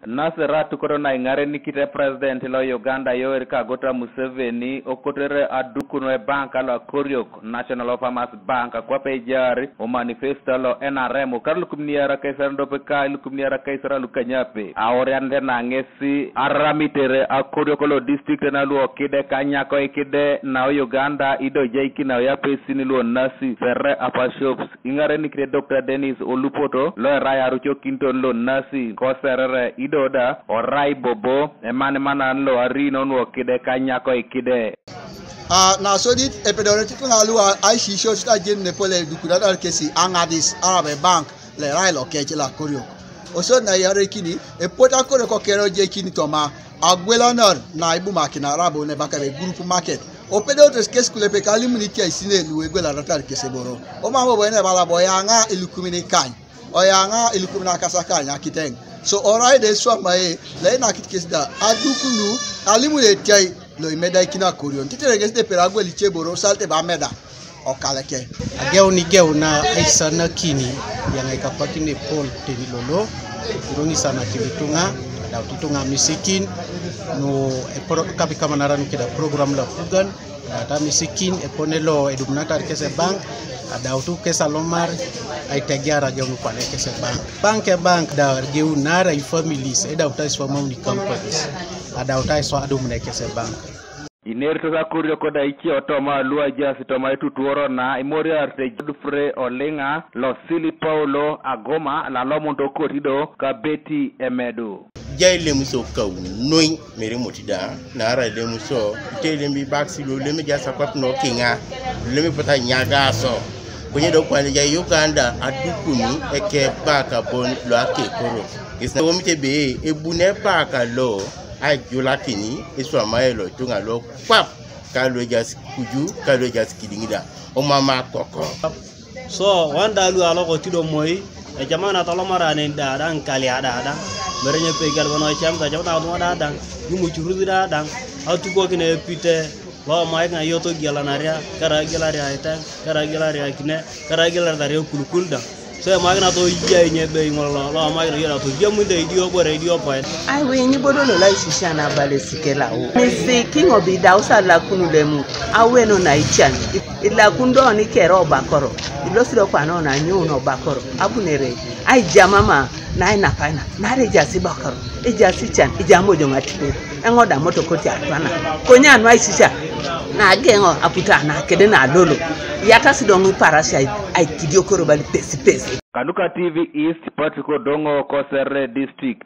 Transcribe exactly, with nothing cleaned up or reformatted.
Nasera atukot na iŋarenikit President lo Uganda Yoweri Kaguta Museveni okotere adukun ebank lo Akoriok National Farmers Bank kwape ejaar o manifesto lo N R M okar lukumin iyaar akaisarei nadiope ka ilukumin iyaar akaisarei lukanyape aorianete na ŋesi aramitere akoriok lo district na luokide kanyakoikide na Uganda ido ejaikin aoyapesin luonasi sere apa shops. Iŋarenikite Doctor Dennis Olupoto lo erai arucokinton lo nasi koserere ido da orai bobo emanimanan lo arinon wokide kanyakoikide. A nasodit epedorete ituŋa lu aisisiosut ajenun epol edukunatar kesi aŋadis arab ebank lo erai lokec lo akoriok. Osod na iyarekini epuot akore kokere ojekini toma agwelanor na ibumakina arabo nebakabe group market. Opedotos kes kulepe kalimun itiaisin lu egwelaratar kes eboro. Omam obo enebala bo oyaŋa ilukumin ikany, oyaŋa ilukumin akasakany akiteŋ. So orai da eswamae loinakit kes da adukunu alimun etiai lo imedaikini akorion tetere kes da epero agwel ice eboro osalite bo ameda okaleke. Ageuni geuna aisanakini yaŋaikapakin epol teni lolo iroŋ isanakin ituŋa adaut ituŋa misikin nu eporo kapikamanara nukeda program lo apugan adaut amisikin epone lo edumunatar kes ebank adautu kes alomar aitegear ageun kwane kes ebank bank ebank da ageunar aifamilies edaut aiswamauni companies adaut aiswa adumune kes ebank. Ineritos akoriok da ice otoma lu ajaas toma etutuoro na imoriarete Godfrey Oliŋa, lo Sili Paulo Agoma, lalomun tokoti do ka Betty Emedu. Jai lemuso kaunoi mere moti da naarai lemuso ite lem ibakis lolem ejaas akwap nokiŋa lolem ipot anyagaso konye do kwan ejai Uganda adukuni ekebakabon loakekoro kesi na womit ebe ebuni ebaka lo aijulakini iswamae lo ituŋa lo kwap ka lu ejaas kuju ka lu ejaas kidiŋ da omam akoko. So wan da lu alokot do moi ecamana tolomara nen da da ŋikalia da da mere nyepe igal bono ecamit ecamit ŋatuŋa da da imucurusi da da atukokin epite lo maik na iyoto gielanaria kera gielaria iteŋ kera gielaria kine kera gielaria kulukul da. So emaikina toyia inye bei ŋol lo amaikina yona toyia mun da idio bore idio poet. Ai wi nyi bodo lo lai shisha na bale sike lau. Misi kingo bi dausa la kunu lemu. Aweno na ichan. Ila kundo ni kero bakoro. Ilo sido kwa no na nyu no bakoro. Abunere. Ai jamama na ina paina. Na re jasi bakoro. Ijasi chan. Ijamo jonga tipe. Engo da moto koti atwana. Konya no ai shisha. Na gengo aputa na kede na lolo. Yata sido ngi parasha ai kidio koro bali pesi pesi. Kanuka T V East, Patrick Odongo, Kosere District.